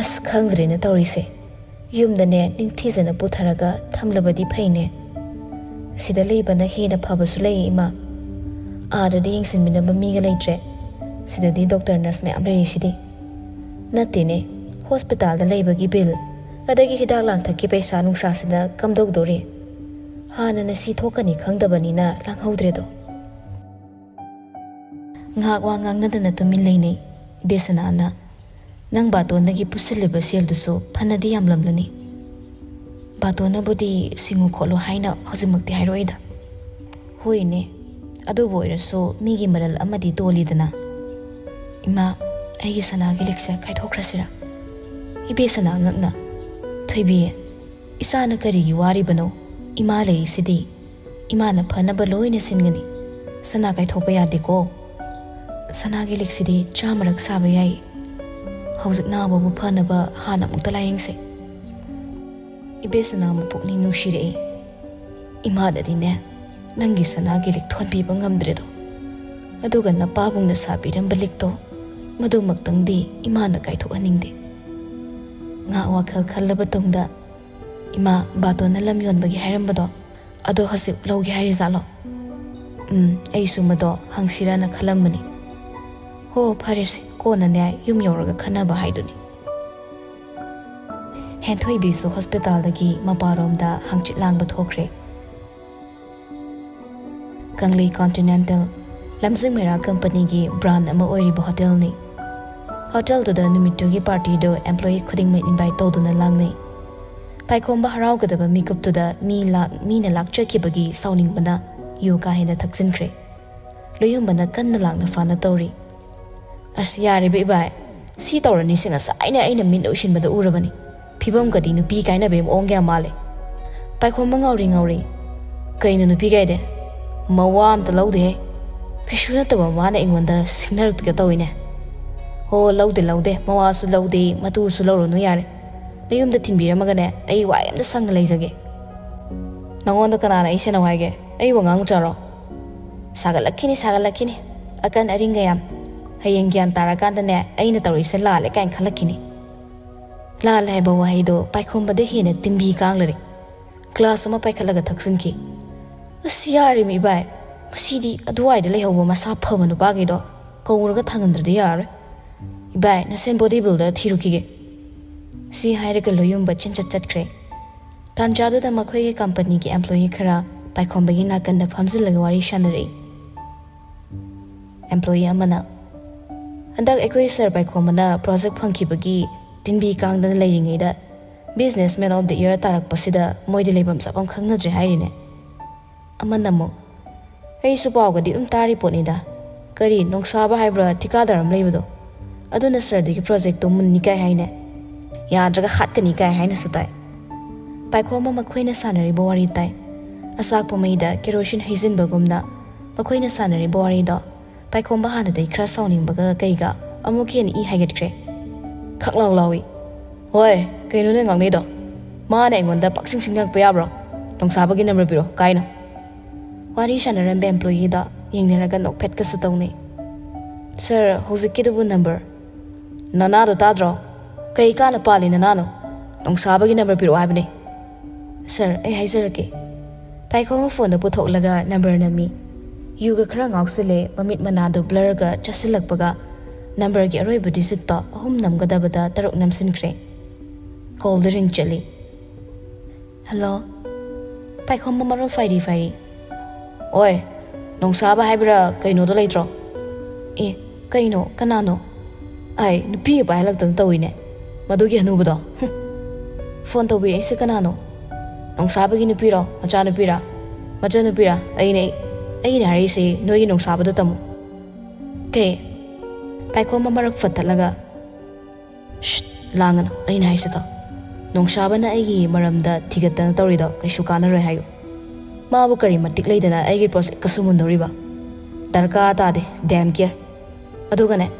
"ꯑꯁ, ꯈꯪꯗ꯭ꯔꯦꯅ ꯇꯧꯔꯤꯁꯦ꯫ ꯌꯨꯝꯗꯅꯦ ꯅꯤꯡꯊꯤꯖꯅ ꯄꯨꯊꯔꯒ ꯊꯝꯂꯕꯗꯤ ꯐꯩꯅꯦ꯫ ꯁꯤꯗ ꯂꯩꯕꯅ ꯍꯦꯟꯅ ꯐꯕꯁꯨ ꯂꯩ, ꯏꯃꯥ꯫ ꯑꯥꯗꯗꯤ ꯌꯦꯡꯁꯤꯟꯕꯤꯅꯕ ꯃꯤꯒ ꯂꯩꯇ꯭ꯔꯦ꯫ ꯁꯤꯗꯗꯤ ꯗꯣꯛꯇꯔ ꯅꯔꯁ ꯃꯌꯥꯝ ꯂꯩꯔꯤꯁꯤꯗꯤ꯫ ꯅꯠꯇꯦꯅꯦ, ꯍꯣꯁꯄꯤꯇꯥꯜꯗ ꯂꯩꯕꯒꯤ ꯕꯤꯜ, ꯑꯗꯒꯤ ꯍꯤꯗꯥꯛ ꯂꯥꯡꯊꯛꯀꯤ ꯄꯩꯁꯥ ꯅꯨꯡꯁꯥꯁꯤꯅ ꯀꯝꯗꯧꯗꯣꯔꯤ? ꯍꯥꯟꯅꯅ ꯁꯤ ꯊꯣꯛꯀꯅꯤ ꯈꯪꯗꯕꯅꯤꯅ ꯂꯥꯡꯍꯧꯗ꯭ꯔꯦꯗꯣ꯫" ꯉꯥꯏꯍꯥꯛ ꯋꯥ ꯉꯥꯡꯅꯗꯅ ꯇꯨꯃꯤꯟ ꯂꯩꯅꯩ꯫ ꯕꯦꯁꯅꯥꯅ, "ꯅꯪ ꯕꯥꯇꯣꯟꯗꯒꯤ ꯄꯨꯁꯤꯜꯂꯤꯕ ꯁꯦꯜꯗꯨꯁꯨ ꯐꯅꯗꯤ ꯌꯥꯝꯂꯝꯂꯅꯤ꯫ ꯕꯥꯇꯣꯟꯅꯕꯨꯗꯤ ꯁꯤꯡꯉꯨ ꯈꯣꯠꯂꯨ ꯍꯥꯏꯅ ꯍꯧꯖꯤꯛꯃꯛꯇꯤ ꯍꯥꯏꯔꯛꯑꯣꯏꯗ꯫" "ꯍꯣꯏꯅꯦ, ꯑꯗꯨꯕꯨ ꯑꯣꯏꯔꯁꯨ ꯃꯤꯒꯤ ꯃꯔꯜ ꯑꯃꯗꯤ ꯇꯣꯜꯂꯤꯗꯅ꯫" "ꯏꯃꯥ, ꯑꯩꯒꯤ ꯁꯅꯥꯒꯤ ꯂꯤꯛꯁꯦ ꯀꯥꯏꯊꯣꯛꯈ꯭ꯔꯁꯤꯔꯥ?" ꯏꯕꯦꯁꯅꯥ ꯉꯛꯅ, "ꯊꯣꯏꯕꯤ, ꯏꯆꯥꯅ ꯀꯔꯤꯒꯤ ꯋꯥꯔꯤꯕꯅꯣ? ꯏꯃꯥ ꯂꯩꯔꯤꯁꯤꯗꯤ꯫ ꯏꯃꯥꯅ ꯐꯅꯕ ꯂꯣꯏꯅ ꯁꯤꯟꯒꯅꯤ꯫ ꯁꯅꯥ ꯀꯥꯏꯊꯣꯛꯄ ꯌꯥꯗꯦꯀꯣ꯫ ꯁꯅꯥꯒꯤ ꯂꯤꯛꯁꯤꯗꯤ ꯆꯥꯝꯃꯔꯛ ꯁꯥꯕ ꯌꯥꯏ꯫ ꯍꯧꯖꯤꯛ ꯅꯥꯕꯕꯨ ꯐꯅꯕ ꯍꯥꯟꯅ ꯑꯃꯨꯛꯇ ꯂꯥꯏꯌꯦꯡꯁꯦ꯫" ꯏꯕꯦꯁꯅꯥ ꯑꯃꯨꯛ ꯄꯨꯛꯅꯤꯡ ꯅꯨꯡꯁꯤꯔꯛꯏ꯫ "ꯏꯃꯥꯗꯗꯤꯅꯦ, ꯅꯪꯒꯤ ꯁꯅꯥꯒꯤ ꯂꯤꯛ ꯊꯣꯟꯕꯤꯕ ꯉꯝꯗ꯭ꯔꯦꯗꯣ꯫ ꯑꯗꯨꯒ ꯅꯄꯥꯕꯨꯡꯅ ꯁꯥꯕꯤꯔꯝꯕ ꯂꯤꯛꯇꯣ, ꯃꯗꯨꯃꯛꯇꯪꯗꯤ ꯏꯃꯥꯅ ꯀꯥꯏꯊꯣꯛꯍꯟꯅꯤꯡꯗꯦ꯫" ꯉꯥꯏꯍꯥꯛ ꯋꯥꯈꯜ ꯈꯜꯂꯕ ꯇꯨꯡꯗ, "ꯏꯃꯥ, ꯕꯥꯇꯣꯟꯅ ꯂꯝ ꯌꯣꯟꯕꯒꯤ ꯍꯥꯏꯔꯝꯕꯗꯣ, ꯑꯗꯣ ꯍꯧꯖꯤꯛ ꯂꯧꯒꯦ ꯍꯥꯏꯔꯤꯖꯥꯠꯂꯣ? ꯎꯝ, ꯑꯩꯁꯨ ꯃꯗꯣ ꯍꯪꯁꯤꯔꯅ ꯈꯜꯂꯝꯕꯅꯤ꯫ ꯍꯣ, ꯐꯔꯦꯁꯦ, ꯀꯣꯟꯅꯅꯦ ꯌꯨꯝ ꯌꯧꯔꯒ ꯈꯟꯅꯕ ꯍꯥꯏꯗꯨꯅꯤ꯫" ꯍꯦꯟꯊꯣꯏꯕꯤꯁꯨ ꯍꯣꯁꯄꯤꯇꯥꯜꯗꯒꯤ ꯃꯄꯥꯔꯣꯝꯗ ꯍꯪꯆꯤꯠ ꯂꯥꯡꯕ ꯊꯣꯛꯈ꯭ꯔꯦ꯫ ꯀꯪꯂꯩ ꯀꯣꯟꯇꯤꯅꯦꯟꯇꯦꯜ ꯂꯝꯖꯤꯡ ꯃꯩꯔꯥ ꯀꯝꯄꯅꯤꯒꯤ ꯕ꯭ꯔꯥꯟ ꯑꯃ ꯑꯣꯏꯔꯤꯕ ꯍꯣꯇꯦꯜꯅꯤ꯫ ꯍꯣꯇꯦꯜꯗꯨꯗ ꯅꯨꯃꯤꯠꯇꯨꯒꯤ ꯄꯥꯔꯇꯤꯗꯣ ꯑꯦꯝꯄ꯭ꯂꯣꯌꯤ ꯈꯨꯗꯤꯡꯃꯛ ꯏꯟꯚꯥꯏꯠ ꯇꯧꯗꯨꯅ ꯂꯥꯡꯅꯩ꯫ ꯄꯥꯏꯈꯣꯝꯕ ꯍꯔꯥꯎꯒꯗꯕ ꯃꯤꯀꯨꯞꯇꯨꯗ ꯃꯤ ꯂꯥꯛ ꯃꯤꯅ ꯂꯥꯛꯆꯈꯤꯕꯒꯤ ꯁꯥꯎꯅꯤꯡꯕꯅ ꯌꯨ ꯀꯥ ꯍꯦꯟꯅ ꯊꯛꯆꯤꯟꯈ꯭ꯔꯦ꯫ ꯂꯣꯌꯨꯝꯕꯅ ꯀꯟꯅ ꯂꯥꯛꯅ ꯐꯥꯅ ꯇꯧꯔꯤ꯫ "ꯑꯁ, ꯌꯥꯔꯦꯕ ꯏꯕꯥꯏ, ꯁꯤ ꯇꯧꯔꯅꯤ, ꯁꯤ ꯉꯁꯥꯏꯅ ꯑꯩꯅ ꯃꯤꯠꯅ ꯎꯏꯁꯤꯟꯕꯗ ꯎꯔꯕꯅꯤ꯫ ꯐꯤꯕꯝꯒꯗꯤ ꯅꯨꯄꯤ ꯀꯥꯏꯅꯕꯒꯤ ꯃꯑꯣꯡ ꯀꯌꯥ ꯃꯥꯜꯂꯦ꯫" ꯄꯥꯏꯈꯣꯝꯕ ꯉꯥꯎꯔꯤ ꯉꯥꯎꯔꯤ, "ꯀꯩꯅꯣ ꯅꯨꯄꯤ ꯀꯥꯏꯗꯦ? ꯃꯋꯥ ꯑꯝꯇ ꯂꯧꯗꯦꯍꯦ꯫ ꯀꯩꯁꯨ ꯅꯠꯇꯕ ꯃꯥꯅ ꯑꯩꯉꯣꯟꯗ ꯁꯤꯡꯅꯔꯛꯄꯤꯒ ꯇꯧꯏꯅꯦ꯫" "ꯍꯣ, ꯂꯧꯗꯦ ꯂꯧꯗꯦ, ꯃꯋꯥꯁꯨ ꯂꯧꯗꯦ, ꯃꯇꯨꯁꯨ ꯂꯧꯔꯨꯅꯨ ꯌꯥꯔꯦ꯫ ꯅꯌꯨꯝꯗ ꯊꯤꯟꯕꯤꯔꯝꯃꯒꯅꯦ ꯑꯩ ꯋꯥꯏ ꯑꯝꯇ ꯁꯪꯅ ꯂꯩꯖꯒꯦ꯫ ꯅꯉꯣꯟꯗ ꯀꯅꯥꯅ ꯑꯩ ꯁꯦꯟꯅꯧ ꯍꯥꯏꯒꯦ? ꯑꯩꯕꯨ ꯑꯉꯥꯡ ꯃꯆꯥꯔꯣ?" "ꯁꯥꯒꯠꯂꯛꯈꯤꯅꯤ, ꯁꯥꯒꯠꯂꯛꯈꯤꯅꯤ꯫ ꯑꯀꯟ ꯑꯔꯤꯡꯒ ꯌꯥꯝ꯫ ꯍꯌꯦꯡ ꯒ꯭ꯌꯥꯟ ꯇꯥꯔꯀꯥꯟꯗꯅꯦ ꯑꯩꯅ ꯇꯧꯔꯤꯁꯦ ꯂꯥꯜꯂꯦ ꯀꯥꯏꯅ ꯈꯜꯂꯛꯈꯤꯅꯤ꯫" ꯂꯥꯜꯂꯦ ꯍꯥꯏꯕ ꯋꯥꯍꯩꯗꯣ ꯄꯥꯏꯈꯣꯝꯕꯗ ꯍꯦꯟꯅ ꯇꯤꯟꯕꯤ ꯀꯥꯡꯂꯔꯦ꯫ ꯒ꯭ꯂꯥꯁ ꯑꯃ ꯄꯥꯏꯈꯠꯂꯒ ꯊꯛꯆꯤꯟꯈꯤ꯫ "ꯑꯁ, ꯌꯥꯔꯦꯃꯤ ꯏꯕꯥꯏ, ꯃꯁꯤꯗꯤ ꯑꯗꯨꯋꯥꯏꯗ ꯂꯩꯍꯧꯕ ꯃꯁꯥ ꯐꯕ ꯅꯨꯄꯥꯈꯩꯗꯣ ꯀꯧꯔꯒ ꯊꯥꯡꯍꯟꯗ꯭ꯔꯗꯤ ꯌꯥꯔꯔꯣꯏ꯫ ꯏꯕꯥꯏ, ꯅꯁꯦꯟ ꯕꯣꯗꯤ ꯕꯤꯜꯗꯔ ꯊꯤꯔꯨꯈꯤꯒꯦ꯫" ꯁꯤ ꯍꯥꯏꯔꯒ ꯂꯣꯌꯨꯝꯕ ꯆꯦꯟꯆꯠ ꯆꯠꯈ꯭ꯔꯦ꯫ ꯇꯥꯟꯖꯥꯗꯨꯗ ꯃꯈꯣꯏꯒꯤ ꯀꯝꯄꯅꯤꯒꯤ ꯑꯦꯝꯄ꯭ꯂꯣꯌꯤ ꯈꯔ ꯄꯥꯏꯈꯣꯝꯕꯒꯤ ꯅꯥꯀꯟꯗ ꯐꯝꯖꯤꯜꯂꯒ ꯋꯥꯔꯤ ꯁꯥꯟꯅꯔꯛꯏ꯫ ꯑꯦꯝꯄ꯭ꯂꯣꯌꯤ ꯑꯃꯅ, "ꯍꯟꯗꯛ ꯑꯩꯈꯣꯏ ꯁꯥꯔ ꯄꯥꯏꯈꯣꯝꯕꯅ ꯄ꯭ꯔꯣꯖꯦꯛ ꯐꯪꯈꯤꯕꯒꯤ ꯇꯤꯟꯕꯤ ꯀꯥꯡꯗꯅ ꯂꯩꯔꯤꯉꯩꯗ Businessman of the Year ꯇꯥꯔꯛꯄꯁꯤꯗ ꯃꯣꯏꯗꯤ ꯂꯩꯐꯝ ꯆꯥꯐꯝ ꯈꯪꯅꯗ꯭ꯔꯦ ꯍꯥꯏꯔꯤꯅꯦ꯫" ꯑꯃꯅ ꯑꯃꯨꯛ, "ꯑꯩꯁꯨ ꯄꯥꯎꯒꯗꯤ ꯑꯗꯨꯝ ꯇꯥꯔꯤ ꯄꯣꯠꯅꯤꯗ꯫ ꯀꯔꯤ, ꯅꯣꯡꯁꯥꯕ ꯍꯥꯏꯕ꯭ꯔꯥ, ꯊꯤꯀꯥꯗꯥꯔ ꯑꯃ ꯂꯩꯕꯗꯣ, ꯑꯗꯨꯅ ꯁꯥꯔꯗꯒꯤ ꯄ꯭ꯔꯣꯖꯦꯛꯇꯣ ꯃꯨꯟꯅꯤ ꯀꯥꯏ ꯍꯥꯏꯅꯦ꯫ ꯌꯥꯗ꯭ꯔꯒ ꯍꯥꯠꯀꯅꯤ ꯀꯥꯏ ꯍꯥꯏꯅꯁꯨ ꯇꯥꯏ꯫" ꯄꯥꯏꯈꯣꯝꯕ ꯃꯈꯣꯏꯅ ꯁꯥꯟꯅꯔꯤꯕ ꯋꯥꯔꯤ ꯇꯥꯏ꯫ ꯑꯆꯥꯛꯄ ꯃꯩꯗ ꯀꯦꯔꯣꯁꯤꯟ ꯍꯩꯖꯤꯟꯕꯒꯨꯝꯅ ꯃꯈꯣꯏꯅ ꯁꯥꯟꯅꯔꯤꯕ ꯋꯥꯔꯤꯗꯣ ꯄꯥꯏꯈꯣꯝꯕ ꯍꯥꯟꯅꯗꯩ ꯈꯔ ꯁꯥꯎꯅꯤꯡꯕꯒ ꯀꯩꯒ ꯑꯃꯨꯛꯀ ꯍꯦꯟꯅ ꯏ ꯍꯥꯏꯒꯠꯈ꯭ꯔꯦ꯫ ꯈꯛ ꯂꯥꯎ ꯂꯥꯎꯏ꯫ "ꯍꯣꯏ, ꯀꯩꯅꯣ ꯅꯣꯏ ꯉꯥꯡꯅꯩꯗꯣ? ꯃꯥꯅ ꯑꯩꯉꯣꯟꯗ ꯄꯥꯛꯁꯤꯡ ꯁꯤꯡꯅꯔꯛꯄ ꯌꯥꯕ꯭ꯔꯣ? ꯅꯣꯡꯁꯥꯕꯒꯤ ꯅꯝꯕꯔ ꯄꯤꯔꯣ, ꯀꯥꯏꯅꯣ?" ꯋꯥꯔꯤ ꯁꯥꯟꯅꯔꯝꯕ ꯑꯦꯝꯄ꯭ꯂꯣꯌꯤꯗꯣ ꯌꯦꯡꯅꯔꯒ ꯅꯣꯛꯐꯦꯠꯀꯁꯨ ꯇꯧꯅꯩ꯫ "ꯁꯥꯔ, ꯍꯧꯖꯤꯛꯀꯤꯗꯨꯕꯨ ꯅꯝꯕꯔ?" "ꯅꯅꯥꯗꯣ ꯇꯥꯗ꯭ꯔꯣ? ꯀꯩ ꯀꯥꯟꯅ ꯄꯥꯜꯂꯤ ꯅꯅꯥꯅꯣ? ꯅꯣꯡꯁꯥꯕꯒꯤ ꯅꯝꯕꯔ ꯄꯤꯔꯛꯑꯣ ꯍꯥꯏꯕꯅꯦ꯫" "ꯁꯥꯔ, ꯑꯩ ꯍꯥꯏꯖꯔꯛꯀꯦ꯫" ꯄꯥꯏꯈꯣꯝꯕ ꯐꯣꯟꯗꯣ ꯄꯨꯊꯣꯛꯂꯒ ꯅꯝꯕꯔ ꯅꯝꯃꯤ꯫ ꯌꯨꯒ ꯈꯔ ꯉꯥꯎꯁꯤꯜꯂꯦ, ꯃꯃꯤꯠ ꯃꯅꯥꯗꯣ ꯕ꯭ꯂꯔꯒ ꯆꯥꯁꯤꯜꯂꯛꯄꯒ ꯅꯝꯕꯔꯒꯤ ꯑꯔꯣꯏꯕ ꯗꯤꯖꯤꯠꯇꯣ ꯑꯍꯨꯝ ꯅꯝꯒꯗꯕꯗ ꯇꯔꯨꯛ ꯅꯝꯁꯤꯟꯈ꯭ꯔꯦ꯫ ꯀꯣꯜꯗ ꯔꯤꯡ ꯆꯠꯂꯤ꯫ "ꯍꯜꯂꯣ?" ꯄꯥꯏꯈꯣꯝꯕ ꯃꯔꯣꯜ ꯐꯥꯏꯔꯤ ꯐꯥꯏꯔꯤ꯫ "ꯑꯣꯏ, ꯅꯣꯡꯁꯥꯕ ꯍꯥꯏꯕ꯭ꯔꯥ ꯀꯩꯅꯣꯗꯣ ꯂꯩꯇ꯭ꯔꯣ? ꯑꯦ, ꯀꯩꯅꯣ? ꯀꯅꯥꯅꯣ? ꯑꯩ ꯅꯨꯄꯤꯒ ꯄꯥꯏꯍꯜꯂꯛꯇꯅ ꯇꯧꯏꯅꯦ, ꯃꯗꯨꯒꯤ ꯍꯅꯨꯕꯗꯣ꯫ ꯍꯨꯝ꯫ ꯐꯣꯟ ꯇꯧꯕꯤꯔꯛꯏꯁꯦ ꯀꯅꯥꯅꯣ? ꯅꯣꯡꯁꯥꯕꯒꯤ ꯅꯨꯄꯤꯔꯣ? ꯃꯆꯥꯅꯨꯄꯤꯔꯥ? ꯃꯆꯟꯅꯨꯄꯤꯔꯥ? ꯑꯩꯅꯦ, ꯑꯩꯅ ꯍꯥꯏꯔꯛꯏꯁꯦ ꯅꯣꯏꯒꯤ ꯅꯣꯡꯁꯥꯕꯗꯣ ꯇꯝꯃꯨ꯫ ꯀꯩ? ꯄꯥꯏꯈꯣꯝꯕ ꯃꯔꯛ ꯐꯠꯇꯠꯂꯒ, "ꯁ꯭ꯠ, ꯂꯥꯡꯒꯅꯨ, ꯑꯩꯅ ꯍꯥꯏꯁꯤꯗꯣ꯫ ꯅꯣꯡꯁꯥꯕꯅ ꯑꯩꯒꯤ ꯃꯔꯝꯗ ꯊꯤꯒꯠꯇꯅ ꯇꯧꯔꯤꯗꯣ ꯀꯩꯁꯨ ꯀꯥꯟꯅꯔꯣꯏ ꯍꯥꯏꯌꯨ꯫ ꯃꯥꯕꯨ ꯀꯔꯤ ꯃꯇꯤꯛ ꯂꯩꯗꯅ ꯑꯩꯒꯤ ꯄ꯭ꯔꯣꯖꯦꯛꯀ ꯁꯨꯃꯨꯟꯅꯔꯤꯕ? ꯗꯔꯀꯥꯔ ꯇꯥꯗꯦ, damn care꯫ ꯑꯗꯨꯒꯅꯦ,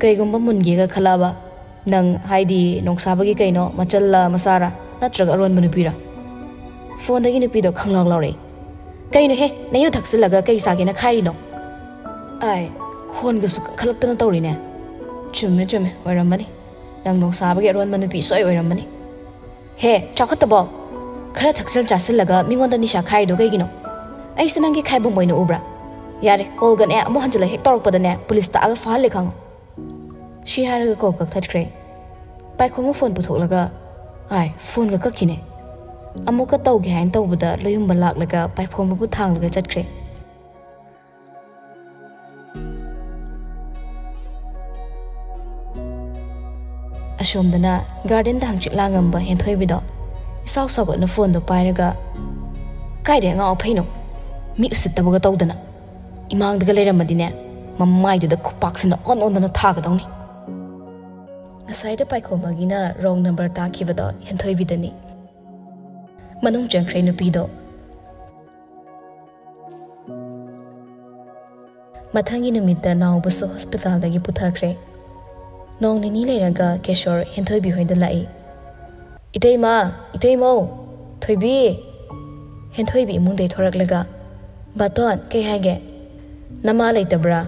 ꯀꯩꯒꯨꯝꯕ ꯃꯨꯟꯒꯦꯒ ꯈꯜꯂꯛꯑꯕ, ꯅꯪ ꯍꯥꯏꯗꯤ ꯅꯣꯡꯁꯥꯕꯒꯤ ꯀꯩꯅꯣ, ꯃꯆꯜꯂ ꯃꯆꯥꯔꯥ, ꯅꯠꯇ꯭ꯔꯒ ꯑꯔꯣꯟꯕ ꯅꯨꯄꯤꯔꯥ?" ꯐꯣꯟꯗꯒꯤ ꯅꯨꯄꯤꯗꯣ ꯈꯪꯂꯥꯎ ꯂꯥꯎꯔꯛꯏ꯫ "ꯀꯩꯅꯣꯍꯦ, ꯅꯌꯨ ꯊꯛꯆꯤꯜꯂꯒ ꯀꯩ ꯆꯥꯒꯦꯅ ꯈꯥꯏꯔꯤꯅꯣ?" ꯑꯥꯏ, ꯈꯣꯟꯒꯁꯨ ꯀꯟꯈꯠꯂꯛꯇꯅ ꯇꯧꯔꯤꯅꯦ꯫ "ꯆꯨꯝꯃꯦ, ꯆꯨꯝꯃꯦ, ꯑꯣꯏꯔꯝꯃꯅꯤ꯫ ꯅꯪ ꯅꯣꯡꯁꯥꯕꯒꯤ ꯑꯔꯣꯟꯕ ꯅꯨꯄꯤ ꯁꯣꯏ ꯑꯣꯏꯔꯝꯃꯅꯤ꯫ ꯍꯦ, ꯆꯥꯎꯈꯠꯇꯕꯣ? ꯈꯔ ꯊꯛꯆꯤꯜ ꯆꯥꯁꯤꯜꯂꯒ ꯃꯤꯉꯣꯟꯗ ꯅꯤꯁꯥ ꯈꯥꯏꯗꯣ ꯀꯩꯒꯤꯅꯣ? ꯑꯩꯁꯦ ꯅꯪꯒꯤ ꯈꯥꯏꯕꯨꯡ ꯑꯣꯏꯅ ꯎꯕ꯭ꯔꯥ? ꯌꯥꯔꯦ, ꯀꯣꯜꯒꯅꯦ ꯑꯃꯨꯛ ꯍꯟꯖꯤꯜꯂ ꯍꯦꯛ ꯇꯧꯔꯛꯄꯗꯅꯦ ꯄꯨꯂꯤꯁ ꯇꯥꯛꯑꯒ ꯐꯥꯍꯜꯂꯦ ꯈꯪꯉꯣ꯫" ꯁꯤ ꯍꯥꯏꯔꯒ ꯀꯣꯜ ꯀꯛꯊꯠꯈ꯭ꯔꯦ꯫ ꯄꯥꯏꯈꯣꯝꯕ ꯐꯣꯟ ꯄꯨꯊꯣꯛꯂꯒ, ꯑꯥꯏ, ꯐꯣꯟꯒ ꯀꯛꯈꯤꯅꯦ꯫ ꯑꯃꯨꯛꯀ ꯇꯧꯒꯦ ꯍꯥꯏꯅ ꯇꯧꯕꯗ ꯂꯣꯌꯨꯝꯕ ꯂꯥꯛꯂꯒ ꯄꯥꯏꯈꯣꯝꯕꯕꯨ ꯊꯥꯡꯂꯒ ꯆꯠꯈ꯭ꯔꯦ꯫ ꯑꯁꯣꯝꯗꯅ ꯒꯥꯔꯗꯦꯟꯗ ꯍꯪꯆꯤꯠ ꯂꯥꯡꯉꯝꯕ ꯍꯦꯟꯊꯣꯏꯕꯤꯗꯣ ꯏꯁꯥꯎ ꯁꯥꯎꯒꯠꯅ ꯐꯣꯟꯗꯣ ꯄꯥꯏꯔꯒ, "ꯀꯥꯏꯗꯩ ꯑꯉꯥꯎ ꯑꯐꯩꯅꯣ? ꯃꯤ ꯎꯁꯤꯠꯇꯕꯒ ꯇꯧꯗꯅ꯫ ꯏꯃꯥꯡꯗꯒ ꯂꯩꯔꯝꯃꯗꯤꯅꯦ, ꯃꯃꯥꯏꯗꯨꯗ ꯈꯨꯄꯥꯛꯁꯤꯅ ꯑꯣꯟ ꯑꯣꯟꯗꯅ ꯊꯥꯒꯗꯧꯅꯤ꯫" ꯉꯁꯥꯏꯗ ꯄꯥꯏꯈꯣꯝꯕꯒꯤꯅ ꯔꯣꯡ ꯅꯝꯕꯔ ꯇꯥꯈꯤꯕꯗꯣ ꯍꯦꯟꯊꯣꯏꯕꯤꯗꯅꯤ꯫ ꯃꯅꯨꯡ ꯆꯪꯈ꯭ꯔꯦ ꯅꯨꯄꯤꯗꯣ꯫ ꯃꯊꯪꯒꯤ ꯅꯨꯃꯤꯠꯇ ꯅꯥꯎꯕꯁꯨ ꯍꯣꯁꯄꯤꯇꯥꯜꯗꯒꯤ ꯄꯨꯊꯈ꯭ꯔꯦ꯫ ꯅꯣꯡ ꯅꯤꯅꯤ ꯂꯩꯔꯒ ꯀꯦꯁꯣꯔ ꯍꯦꯟꯊꯣꯏꯕꯤ ꯍꯣꯏꯗ ꯂꯥꯛꯏ꯫ "ꯏꯇꯩꯃ, ꯏꯇꯩꯃꯧ, ꯊꯣꯏꯕꯤ!" ꯍꯦꯟꯊꯣꯏꯕꯤ ꯏꯃꯨꯡꯗꯩ ꯊꯣꯔꯛꯂꯒ, "ꯕꯥꯇꯣꯟ, ꯀꯩ ꯍꯥꯏꯒꯦ?" "ꯅꯃꯥ ꯂꯩꯇꯕ꯭ꯔꯥ?"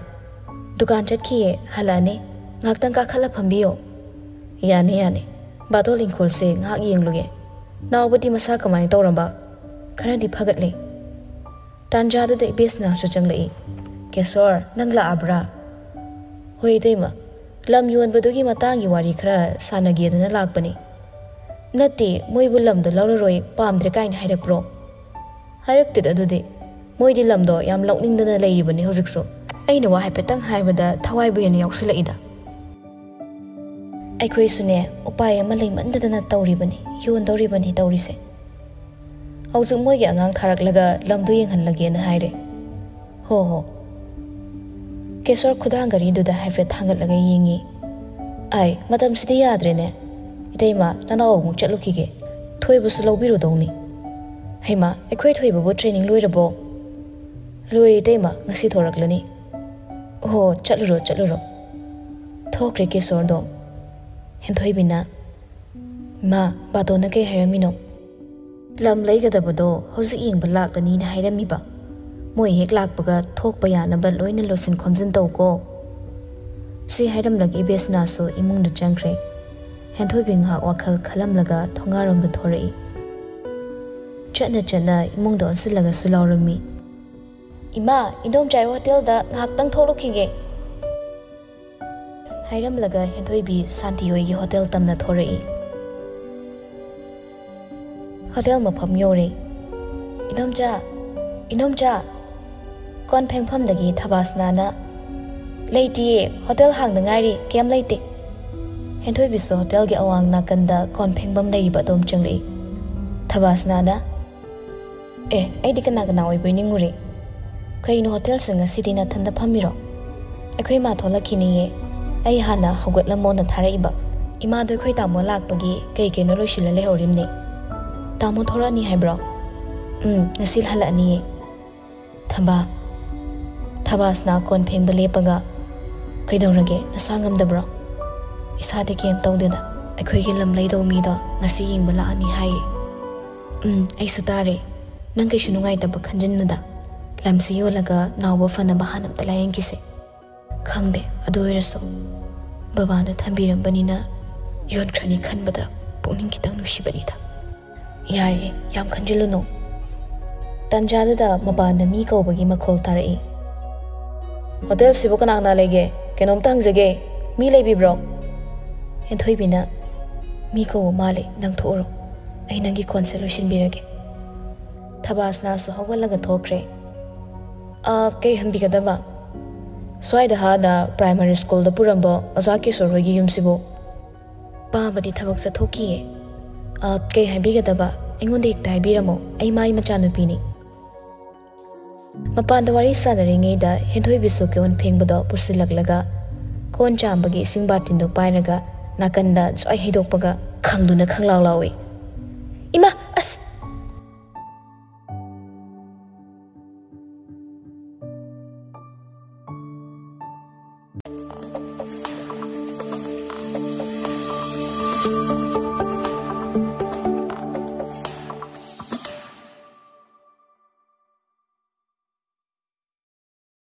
"ꯗꯨꯀꯥꯟ ꯆꯠꯈꯤꯌꯦ, ꯍꯜꯂꯛꯑꯅꯤ꯫ ꯉꯥꯛꯇꯪ ꯀꯥꯈꯠꯂ ꯐꯝꯕꯤꯌꯣ꯫" "ꯌꯥꯅꯤ, ꯌꯥꯅꯤ꯫ ꯕꯥꯇꯣꯟ ꯏꯪꯈꯣꯜꯁꯦ ꯉꯥꯏꯍꯥꯛ ꯌꯦꯡꯂꯨꯒꯦ꯫ ꯅꯥꯎꯕꯗꯤ ꯃꯁꯥ ꯀꯃꯥꯏꯅ ꯇꯧꯔꯕ?" "ꯈꯔꯗꯤ ꯐꯒꯠꯂꯦ꯫" ꯇꯥꯟꯖꯥꯗꯨꯗ ꯏꯕꯦꯁꯅꯥꯁꯨ ꯆꯪꯂꯛꯏ꯫ "ꯀꯦꯁꯣꯔ, ꯅꯪ ꯂꯥꯛꯑꯕ꯭ꯔꯥ?" "ꯍꯣꯏ, ꯏꯇꯩꯃ꯫ ꯂꯝ ꯌꯣꯟꯕꯗꯨꯒꯤ ꯃꯇꯥꯡꯒꯤ ꯋꯥꯔꯤ ꯈꯔ ꯁꯥꯟꯅꯒꯦꯗꯅ ꯂꯥꯛꯄꯅꯤ꯫" "ꯅꯠꯇꯦ, ꯃꯣꯏꯕꯨ ꯂꯝꯗꯣ ꯂꯧꯔꯔꯣꯏ, ꯄꯥꯝꯗ꯭ꯔꯦ ꯀꯥꯏꯅ ꯍꯥꯏꯔꯛꯄ꯭ꯔꯣ?" "ꯍꯥꯏꯔꯛꯇꯦꯗ ꯑꯗꯨꯗꯤ꯫ ꯃꯣꯏꯗꯤ ꯂꯝꯗꯣ ꯌꯥꯝ ꯂꯧꯅꯤꯡꯗꯅ ꯂꯩꯔꯤꯕꯅꯤ ꯍꯧꯖꯤꯛꯁꯨ꯫ ꯑꯩꯅ ꯋꯥ ꯍꯥꯏꯐꯦꯠꯇꯪ ꯍꯥꯏꯕꯗ ꯊꯋꯥꯏꯕꯨ ꯍꯦꯟꯅ ꯌꯥꯎꯁꯤꯜꯂꯛꯏꯗ꯫ ꯑꯩꯈꯣꯏꯁꯨꯅꯦ, ꯎꯄꯥꯏ ꯑꯃ ꯂꯩꯃꯟꯗꯗꯅ ꯇꯧꯔꯤꯕꯅꯤ, ꯌꯣꯟꯗꯧꯔꯤꯕꯅꯤ ꯇꯧꯔꯤꯁꯦ꯫ ꯍꯧꯖꯤꯛ ꯃꯣꯏꯒꯤ ꯑꯉꯥꯡ ꯊꯥꯔꯛꯂꯒ ꯂꯝꯗꯣ ꯌꯦꯡꯍꯜꯂꯒꯦꯅ ꯍꯥꯏꯔꯦ꯫ ꯍꯣ ꯍꯣ꯫ ꯀꯦꯁꯣꯔ ꯈꯨꯗꯥꯡ ꯘꯔꯤꯗꯨꯗ ꯍꯥꯏꯐꯦꯠ ꯊꯥꯡꯒꯠꯂꯒ ꯌꯦꯡꯉꯤ꯫ ꯑꯥꯏ, ꯃꯇꯝꯁꯤꯗꯤ ꯌꯥꯗ꯭ꯔꯦꯅꯦ꯫ ꯏꯇꯩꯃ, ꯅꯅꯥꯎ ꯑꯃꯨꯛ ꯆꯠꯂꯨꯈꯤꯒꯦ꯫ ꯊꯣꯏꯕꯁꯨ ꯂꯧꯕꯤꯔꯨꯗꯧꯅꯤ꯫ ꯍꯩꯃꯥ, ꯑꯩꯈꯣꯏ ꯊꯣꯏꯕꯕꯨ training ꯂꯣꯏꯔꯕꯣ? ꯂꯣꯏꯔꯦ ꯏꯇꯩꯃ, ꯉꯁꯤ ꯊꯣꯔꯛꯂꯅꯤ꯫ ꯑꯣꯍꯣ, ꯆꯠꯂꯨꯔꯣ, ꯆꯠꯂꯨꯔꯣ꯫ ꯊꯣꯛꯈ꯭ꯔꯦ ꯀꯦꯁꯣꯔꯗꯣ꯫ ꯍꯦꯟꯊꯣꯏꯕꯤꯅ, ꯃꯥ, ꯕꯥꯇꯣꯟꯅ ꯀꯩ ꯍꯥꯏꯔꯝꯃꯤꯅꯣ? ꯂꯝ ꯂꯩꯒꯗꯕꯗꯣ ꯍꯧꯖꯤꯛ ꯌꯦꯡꯕ ꯂꯥꯛꯂꯅꯤꯅ ꯍꯥꯏꯔꯝꯃꯤꯕ꯫ ꯃꯣꯏ ꯍꯦꯛ ꯂꯥꯛꯄꯒ ꯊꯣꯛꯄ ꯌꯥꯅꯕ ꯂꯣꯏꯅ ꯂꯣꯏꯁꯤꯟ ꯈꯣꯝꯖꯤꯟ ꯇꯧꯀꯣ꯫ ꯁꯤ ꯍꯥꯏꯔꯝꯂꯒ ꯏꯕꯦꯁꯅꯥꯁꯨ ꯏꯃꯨꯡꯗ ꯆꯪꯈ꯭ꯔꯦ꯫ ꯍꯦꯟꯊꯣꯏꯕꯤ ꯉꯥꯏꯍꯥꯛ ꯋꯥꯈꯜ ꯈꯜꯂꯝꯂꯒ ꯊꯣꯡꯒꯥꯔꯣꯝꯗ ꯊꯣꯔꯛꯏ꯫ ꯆꯠꯅ ꯆꯠꯅ ꯏꯃꯨꯡꯗ ꯑꯣꯟꯁꯤꯜꯂꯒꯁꯨ ꯂꯥꯎꯔꯝꯃꯤ, "ꯏꯃꯥ, ꯏꯟꯗꯣꯝꯆꯥꯏ ꯍꯣꯇꯦꯜꯗ ꯉꯥꯏꯍꯥꯛꯇꯪ ꯊꯣꯛꯂꯨꯈꯤꯒꯦ" ꯍꯥꯏꯔꯝꯂꯒ ꯍꯦꯟꯊꯣꯏꯕꯤ ꯁꯥꯟꯇꯤ ꯍꯣꯏꯒꯤ ꯍꯣꯇꯦꯜ ꯇꯝꯅ ꯊꯣꯔꯛꯏ꯫ ꯍꯣꯇꯦꯜ ꯃꯐꯝ ꯌꯧꯔꯦ꯫ "ꯏꯟꯗꯣꯝꯆꯥ, ꯏꯟꯗꯣꯝꯆꯥ!" ꯀꯣꯟ ꯐꯦꯡꯐꯝꯗꯒꯤ ꯊꯕꯥꯁꯅꯥꯅ, "ꯂꯩꯇꯤꯌꯦ, ꯍꯣꯇꯦꯜ ꯍꯥꯡꯗ ꯉꯥꯏꯔꯤ, ꯀꯩꯝ ꯂꯩꯇꯦ"꯫ ꯍꯦꯟꯊꯣꯏꯕꯤꯁꯨ ꯍꯣꯇꯦꯜꯒꯤ ꯑꯋꯥꯡ ꯅꯥꯀꯟꯗ ꯀꯣꯟ ꯐꯦꯡꯐꯝ ꯂꯩꯔꯤꯕ ꯑꯗꯣꯝ ꯆꯪꯂꯛꯏ꯫ ꯊꯕꯥꯁꯅꯥꯅ, "ꯑꯦ, ꯑꯩꯗꯤ ꯀꯅꯥ ꯀꯅꯥ ꯑꯣꯏꯕꯣꯏ ꯅꯤꯡꯉꯨꯔꯦ꯫ ꯀꯩꯅꯣ ꯍꯣꯇꯦꯜꯁꯦ ꯉꯁꯤꯗꯤ ꯅꯊꯟꯗ ꯐꯝꯃꯤꯔꯣ? ꯑꯩꯈꯣꯏ ꯏꯃꯥ ꯊꯣꯛꯂꯛꯈꯤꯅꯤꯌꯦ꯫ ꯑꯩ ꯍꯥꯟꯅ ꯍꯧꯒꯠꯂꯝꯃꯣꯅ ꯊꯥꯔꯛꯏꯕ꯫ ꯏꯃꯥꯗꯣ ꯑꯩꯈꯣꯏ ꯇꯥꯃꯣ ꯂꯥꯛꯄꯒꯤ ꯀꯩ ꯀꯩꯅꯣ ꯂꯣꯏꯁꯤꯜꯂ ꯂꯩꯍꯧꯔꯤꯝꯅꯦ꯫ ꯇꯥꯃꯣ ꯊꯣꯔꯛꯑꯅꯤ ꯍꯥꯏꯕ꯭ꯔꯣ?" "ꯎꯝ, ꯉꯁꯤ ꯍꯜꯂꯛꯑꯅꯤꯌꯦ"꯫ ꯊꯕꯥ, ꯊꯕꯥꯁꯅꯥ ꯀꯣꯟ ꯐꯦꯡꯕ ꯂꯦꯞꯄꯒ, "ꯀꯩꯗꯧꯔꯒꯦ? ꯅꯁꯥ ꯉꯝꯗꯕ꯭ꯔꯣ?" "ꯏꯁꯥꯗꯤ ꯀꯩꯝ ꯇꯧꯗꯦꯗ꯫ ꯑꯩꯈꯣꯏꯒꯤ ꯂꯝ ꯂꯩꯗꯧ ꯃꯤꯗꯣ ꯉꯁꯤ ꯌꯦꯡꯕ ꯂꯥꯛꯑꯅꯤ ꯍꯥꯏꯌꯦ"꯫ "ꯎꯝ, ꯑꯩꯁꯨ ꯇꯥꯔꯦ꯫ ꯅꯪ ꯀꯩꯁꯨ ꯅꯨꯡꯉꯥꯏꯇꯕ ꯈꯟꯖꯤꯟꯅꯨꯗ꯫ ꯂꯝꯁꯤ ꯌꯣꯜꯂꯒ ꯅꯥꯎꯕ ꯐꯅꯕ ꯍꯥꯟꯅ ꯑꯝꯇ ꯂꯥꯌꯦꯡꯈꯤꯁꯦ"꯫ "ꯈꯪꯗꯦ, ꯑꯗꯨ ꯑꯣꯏꯔꯁꯨ ꯕꯕꯥꯅ ꯊꯝꯕꯤꯔꯝꯕꯅꯤꯅ ꯌꯣꯟꯈ꯭ꯔꯅꯤ ꯈꯟꯕꯗ ꯄꯨꯛꯅꯤꯡ ꯈꯤꯇꯪ ꯅꯨꯡꯁꯤꯕꯅꯤꯗ"꯫ "ꯌꯥꯔꯦ, ꯌꯥꯝ ꯈꯟꯖꯤꯜꯂꯨꯅꯨ"꯫ ꯇꯟꯖꯥꯗꯨꯗ ꯃꯄꯥꯟꯗ ꯃꯤ ꯀꯧꯕꯒꯤ ꯃꯈꯣꯜ ꯇꯥꯔꯛꯏ꯫ "ꯍꯣꯇꯦꯜꯁꯤꯕꯨ ꯀꯅꯥ ꯀꯅꯥ ꯂꯩꯒꯦ? ꯀꯩꯅꯣꯝꯇ ꯍꯪꯖꯒꯦ꯫ ꯃꯤ ꯂꯩꯕꯤꯕ꯭ꯔꯣ?" ꯍꯦꯟꯊꯣꯏꯕꯤꯅ, "ꯃꯤ ꯀꯧꯕ ꯃꯥꯜꯂꯦ, ꯅꯪ ꯊꯣꯛꯎꯔꯣ꯫ ꯑꯩ ꯅꯪꯒꯤ ꯀꯣꯟꯁꯦ ꯂꯣꯏꯁꯤꯟꯕꯤꯔꯒꯦ"꯫ ꯊꯕꯥꯁꯅꯥꯁꯨ ꯍꯧꯒꯠꯂꯒ ꯊꯣꯛꯈ꯭ꯔꯦ꯫ ꯑ, ꯀꯩ ꯍꯪꯕꯤꯒꯗꯕ? ꯁ꯭ꯋꯥꯏꯗ ꯍꯥꯟꯅ ꯄ꯭ꯔꯥꯏꯃꯔꯤ ꯁ꯭ꯀꯨꯜꯗ ꯄꯨꯔꯝꯕ ꯑꯣꯖꯥ ꯀꯦꯁꯣꯔ ꯍꯣꯏꯒꯤ ꯌꯨꯝꯁꯤꯕꯨ? ꯄꯥꯕꯗꯤ ꯊꯕꯛ ꯆꯠꯊꯣꯛꯈꯤꯌꯦ꯫ ꯑ, ꯀꯩ ꯍꯥꯏꯕꯤꯒꯗꯕ? ꯑꯩꯉꯣꯟꯗ ꯍꯦꯛꯇ ꯍꯥꯏꯕꯤꯔꯝꯃꯣ, ꯑꯩ ꯃꯥꯒꯤ ꯃꯆꯥꯅꯨꯄꯤꯅꯤ꯫ ꯃꯄꯥꯟꯗ ꯋꯥꯔꯤ ꯁꯥꯟꯅꯔꯤꯉꯩꯗ ꯍꯦꯟꯊꯣꯏꯕꯤꯁꯨ ꯀꯤꯍꯣꯟ ꯐꯦꯡꯕꯗꯣ ꯄꯨꯁꯤꯜꯂꯛꯂꯒ ꯀꯣꯟ ꯆꯥꯝꯕꯒꯤ ꯏꯁꯤꯡ ꯕꯥꯔꯇꯤꯟꯗꯣ ꯄꯥꯏꯔꯒ ꯅꯥꯀꯟꯗ ꯖ꯭ꯋꯥꯏ ꯍꯩꯗꯣꯛꯄꯒ ꯈꯪꯗꯨꯅ ꯈꯪꯂꯥꯎ ꯂꯥꯎꯏ꯫ "ꯏꯃꯥ, ꯑꯁ,